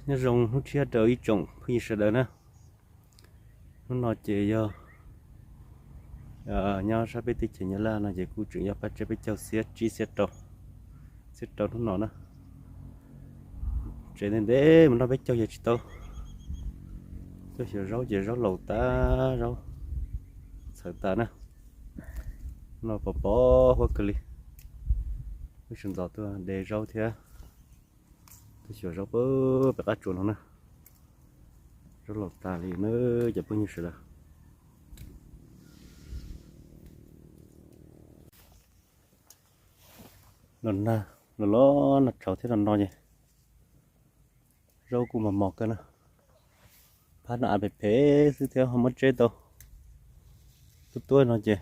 Nyob zoo hnub tshiab rau ib tsoom phooj ywg sawv daws na. Hnub no ces yog nyob sab peb teb chaws Nyab Laj no ces kuj tseem yog pab tsiab peb caug xiab tsib xiab rau, xiab rau hnub no na. Tsev ntev ntev mus noj peb caug yog tsis tau. Tuaj xyuas zaub ces zaub laus tas, zaub txhawv tas na. No pos pos huab kawg li. Wb sawv ntxov tuaj de zaub thiab. Tuaj xyuas zaub pem qab tsuas no na. Zaub laus tas li na cov phooj ywg sawv daws. Los nag, los los nag tshauv thiab no no ces zaub kuj mos mos kawg na. Phab no av phem phem xwb thiab ho muab tseb tau. Tuaj tuaj no ces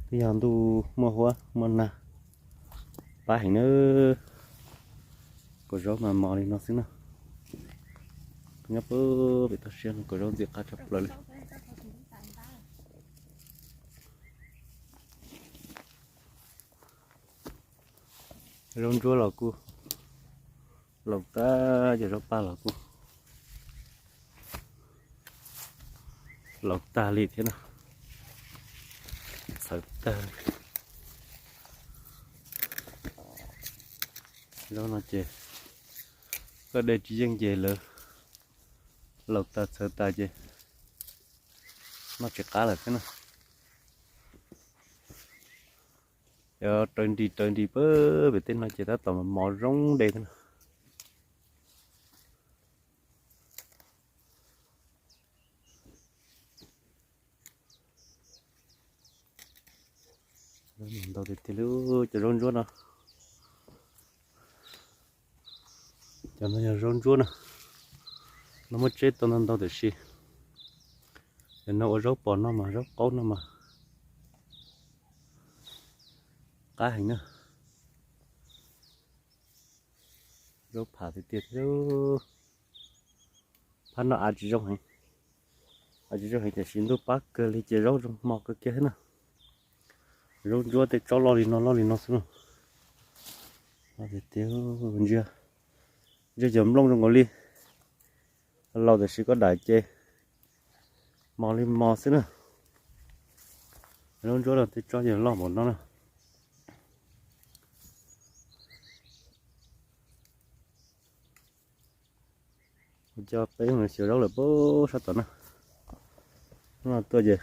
twb yog ntuj muaj huab muaj nag pab heev na. Kaus zaub mas mos li no xwb na. Nyob pem toj siab no kaus zaub ntxim qab tshaj plaws li. Zaub ntsuab los kuj laus tag, cov zaub paj los kuj laus tag li thiab no. Txhawv tag li. Zaub no ces koj de tsis yeej ces lawv laus tas txhawv tas ces noj tsis qab lawm thiab na. Raws nris raws nris pem tej no ces tab tom mos zoo de thiab na. Ntau tiag tiag li cov zaub ntsuab no. Cov no yog zaub ntsuab na, no muab tseb tau ntau ntau tiam sis cov no ua zaub pos noj mas zaub qaub noj mas qab heev na. Zaub pham tiag tiag thiab. Phab no av tsis zoo heev, av tsis zoo heev tiam sis ntuj pab kawg li ces zaub zoo mos kawg kiag thiab na. Zaub ntsuab tej tsob loj li no loj li no xwb na. Loj tiag tiag. Ntsia, ntsia cov nplooj zoo nkaus li laus tiam sis koj dam ces mos li mos xwb na. Zaub ntsuab no tej tsob yeej loj npaum no na. Ua cas peb xyuas zaub lawm pem sab tom na. Hnub no tuaj ces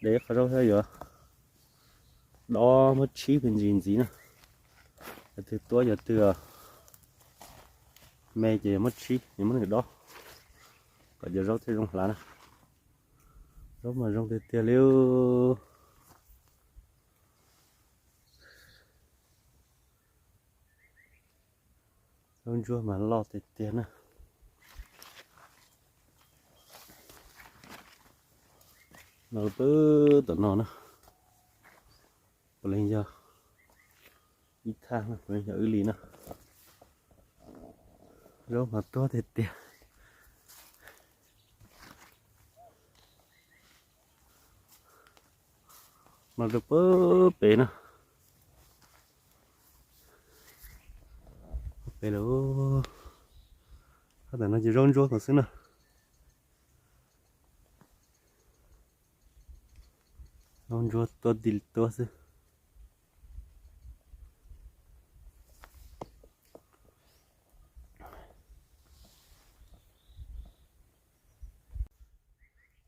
de ib qho zaub thiab yuav dob muab tshib pes ntsis ntxiv na. Yog twg tuab yog twg me ces yuav muab tshib, yuav muab nws dob kom cov zaub thiaj zoo hlav na. Zaub mas zoo tiag tiag li. Zaub ntsuab mas loj tiag tiag na. No pem tom no na, puav leej yog ib thaj, puav leej yog wb li na. Zaub mas tuab tiag tiag. No rau pem pem na. Pem lawm. Tab tom no ces zaub ntsuab kom xwb na. Zaub ntsuab tuab ti tuab xwb.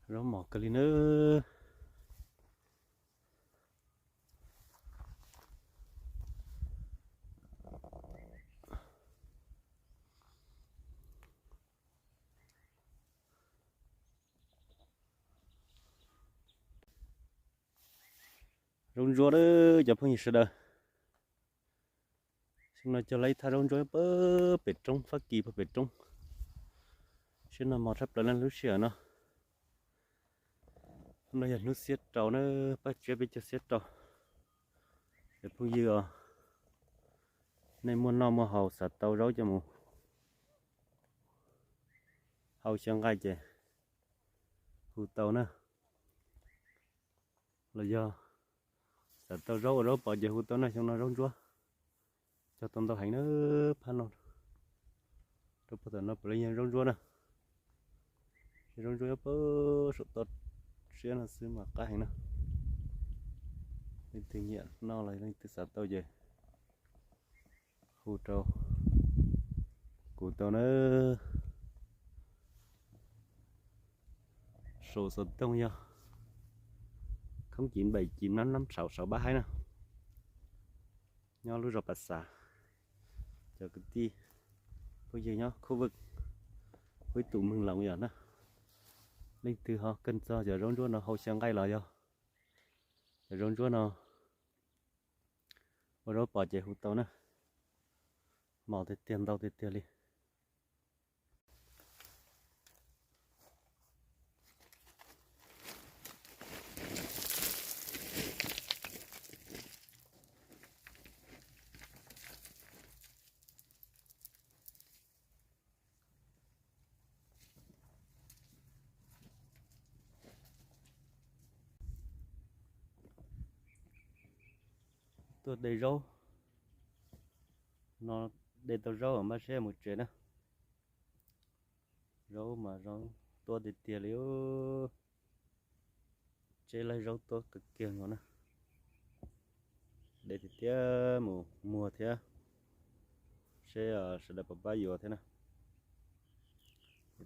Zaub mos kawg li nawb. Zaub ntsuab cov phooj ywg sawv daws. Xyoo no cog lawm ib thaj zaub ntsuab pem roob Fab Kis puag pem roob. Siab noj mov tshaj plaws na lub sij hawm no. Hnub no yog hnub xiab rau na, paj tsiab peb caug xiab rau. Cov phooj ywg os, nej muaj noj muaj haus xav tau zaub coj mus hau xyaw nqaij ces hu tau na. Los yog xav tau zaub ua zaub pos ces hu tau na, xyoo no zaub ntsuab cog tau ntau heev na. Phab no Rau puag tom no puav leej yog zaub ntsuab na. Zaub ntsuab nyob puag saum toj siab no xwb mas qab heev na. Leej twg nyiam noj los leej twg xav tau ces hu rau kuv tau na. Số số tông yog không chín bảy chín năm năm sáu sáu ba hai na. Nyob lub zos Pas Xav. Cov kwv tij phooj ywg nyob khu vwm, hu ib tus Meeg Loos yom na. Leej twg ho kawg txog cov zaub ntsuab no hau xyaw nqaij los yog cov zaub ntsuab no ua zaub pos ces hu tau na. Mos tiag tiag, ntau tiag tiag li. Tuaj de zaub no, de tau zaub mas seb mus tsev na. Zaub mas zoo tuab tiag tiag li. Tseb laij zaub tuab kawg kiag nkaus na. De tiag tiag, mus muag thiab, seb sawv daws puas pab yuav thiab na.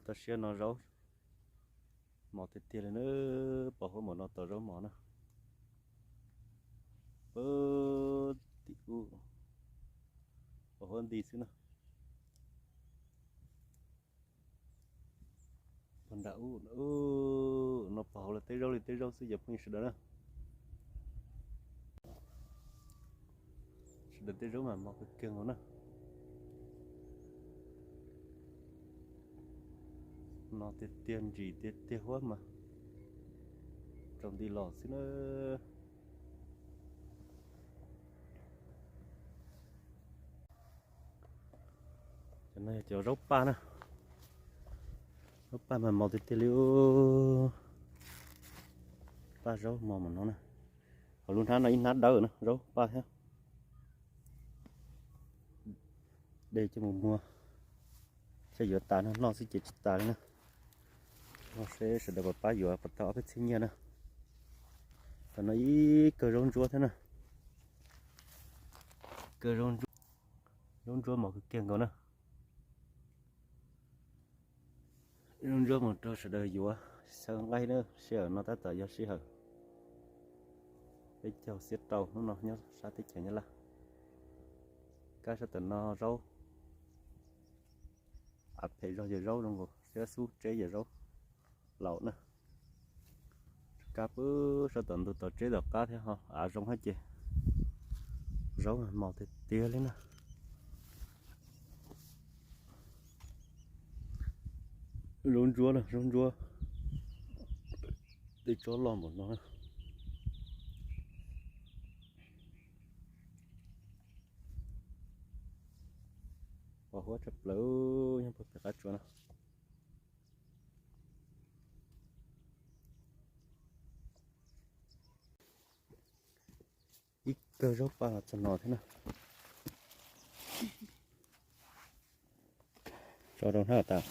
Toj siab no zaub mos tiag tiag li na, pos huab npaum no tau zaub mos na. Tim ub, pos huab nti xwb na. Pos nram ub, no pos hauv lawv tej zaub li tej zaub xwb cov phooj ywg sawv daws na. Sawv daws tej zaub mas mos kawg kiag nkaus na. No tiag tiag, ntsim tiag tiag, huab mas tsaus nti los xwb na. Cov no yog cov zaub paj na. Zaub paj mas mos tiag tiag li. Paj zaub mos mas no na. Hauv lub hnab no ib hnab dawb na, zaub paj thiab. De coj mus muag, saib yuav tas no, noj xwb ces tsis tas li na. Noj seb sawv daws puas pab yuav puas tau ob peb txhiab nyiaj na. Tam no ib kawg zaub ntsuab thiab na. Kawg zaub ntsuab, zaub ntsuab mos kawg kiag nkaus na. Zaub ntsuab mus rau sawv daws yuav xyaw nqaij na, sij hawm no tab tom yog sij hawm peb caug xiab rau hnub no nyob sab teb chaws Nyab Laj. Kab sab tam no zaub av phem zog yawg zaub zoo nkaus, xiab xub tseb yawg zaub laus na. Kab pw sab tom ntug tom tseb tom qab thiab ho av zoo hab ces zaub mos tiag tiag li na. Zaub ntsuab na, zaub ntsuab tej tsob loj npaum no. Pos huab tshaj plaws, nyob puag pem qab tsuas no. Ib kawg zaub paj los txog no thiab na. Tso rau hnab tas.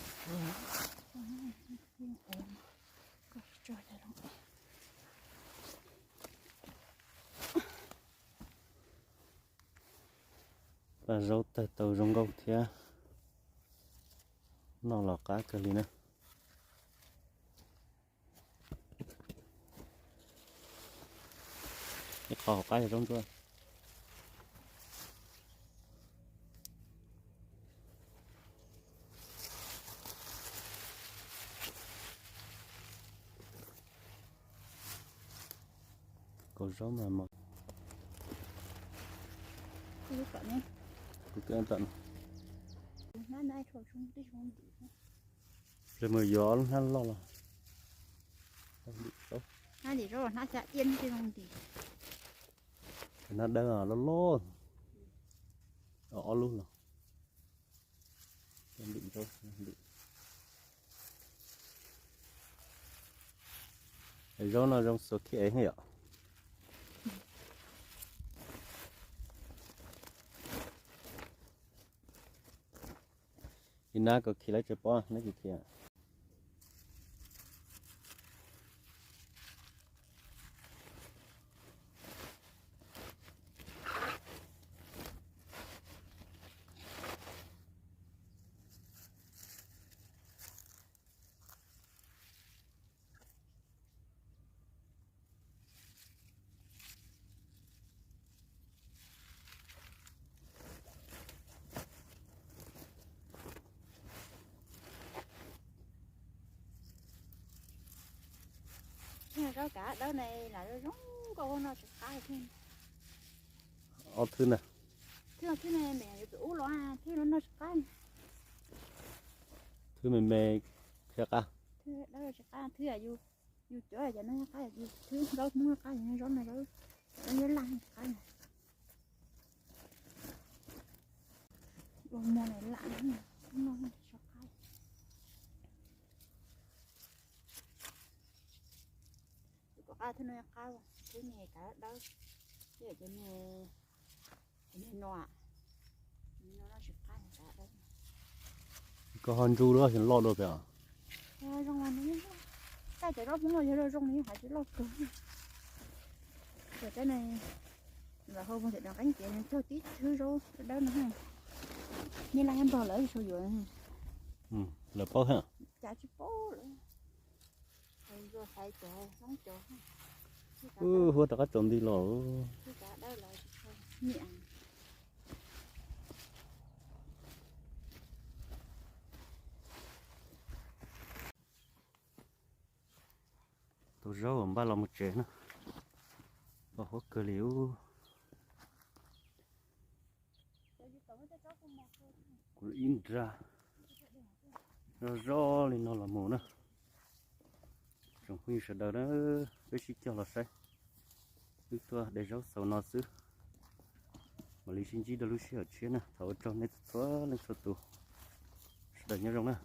Paj zaub tawg tau zoo nkauj thiab, noj los qab kawg li na. Ib qho hauv qab yog zaub ntsuab. Kaus zaub mas mos. Kuv twb tawm no. Mus yuav ob lub hnab loj los. Hnab dawb loj loj, ob lub los. Zaub no zoo xuas khiv ev yom. Ib nab koj khi lawv tsis pom, nab kis khi. Zaub kav dawb ne lam zoo zoo nkauj, noj tsis qab thiab. Ob thwb na. Thwb, thwb me me yuav pem ub los, thwb no noj tsis qab. Thwb me me thiab qab. Thwb dawb tsis qab, thwb yus, yus cov cov no qab, yus thwb zaub Hmoob qab, yus zaub no zaub, zaub laj qab. Ua mov lam lam no tsis qab. Tus kom qab thwb no qab, thwb me kav dawb, thwb cov me, cov me no, me no noj tsis qab kav dawb. Koj ho ntsu loj, loj dua pem os. Zoo, taj cov zaub Hmoob no yog zoo, nws yeej hais tsis loj kawg. Cov teb ne, lawv hau pog tim rov qeeb ces cog tib thwb zaub dawb no, nij laj nyob nrog lawv sau yuav. Lawv paub, cas tsis paub lawm. Huab rov qab tsaus nti los. Tus zaub npaj los mus tsev na, pom huab kawg li ub. Kuv ib nra zoj zoj li no los mus na. Tsoom phooj ywg sawv daws na, peb sib cog los saib, wb tuaj de zaub xaus no xwb. Mam li sib ntsib dua lub sij hawm tshiab na, thov ua tsaug nej txhua leej txhua tus, sawv daws nyob zoo na.